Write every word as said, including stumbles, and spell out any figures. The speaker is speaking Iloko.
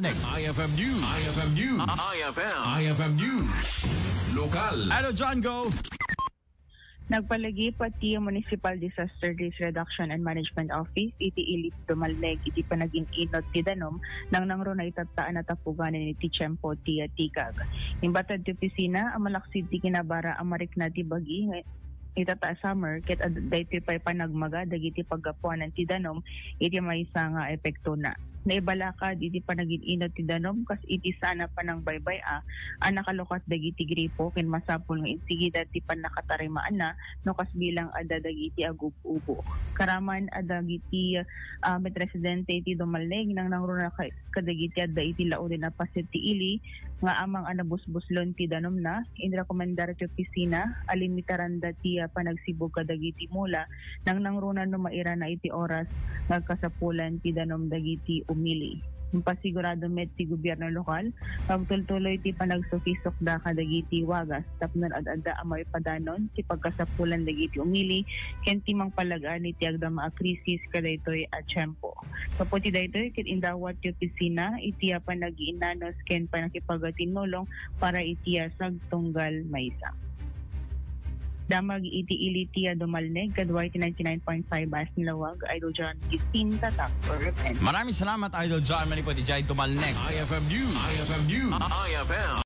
I F M News. I F M News. I F M. I F M News. Lokal. Hello, John, go. Nagpalagip ti Municipal Disaster Risk Reduction and Management Office iti Ili Dumalneg iti panagin-inut ti danum nang nangruna itatta a natapuganan iti tiempo ti tikag. Imbated ti opisina a malaksid ti kinabara a marikna ti bagi nga itatta a summer ket ad-, daytoy pay panagmaga dagiti paggapuanan ti danum iti maysa nga epektona. Naibalakad iti panagin-inut ti danum kas iti saan a panangbaybay-a a nakalukat dagiti gripo ken masapul nga insigida ti pannakatarimaanna no kas bilang adda dagiti agub-ubo. Karaman a dagiti, ah, met residente iti Dumalneg nang nangruna ka-, kadagiti adda iti lauden a paset ti ili nga amang a nabusbuslon ti danumna, inrekomendar ti opisina a limitaranda ti, ah, panagsibug kadagiti mula nang nangruna no mairana iti oras nga agkasapulan ti danum dagiti umili. Impasigurado met ti gobierno lokal nga agtultuloy ti panagsukisukda kadagiti wagas tapno ad-adda a maipadanon ti pagkasapulan dagiti umili ken ti mangpalagaan iti agdama a krisis kadaytoy a tiempo. Gapu ti daytoy ket indawat ti opisina iti a panagiinnanos ken panakipagatinnulong para iti a sagtunggal maysa. Damag iti ili ti a Dumalneg, kadua iti ninety-nine point five Bas Nilawag, Idol John Gistin, Tatak for Revenge. Maraming salamat, Idol John, manipod iti Dumalneg. I F M News. I F M News. I F M.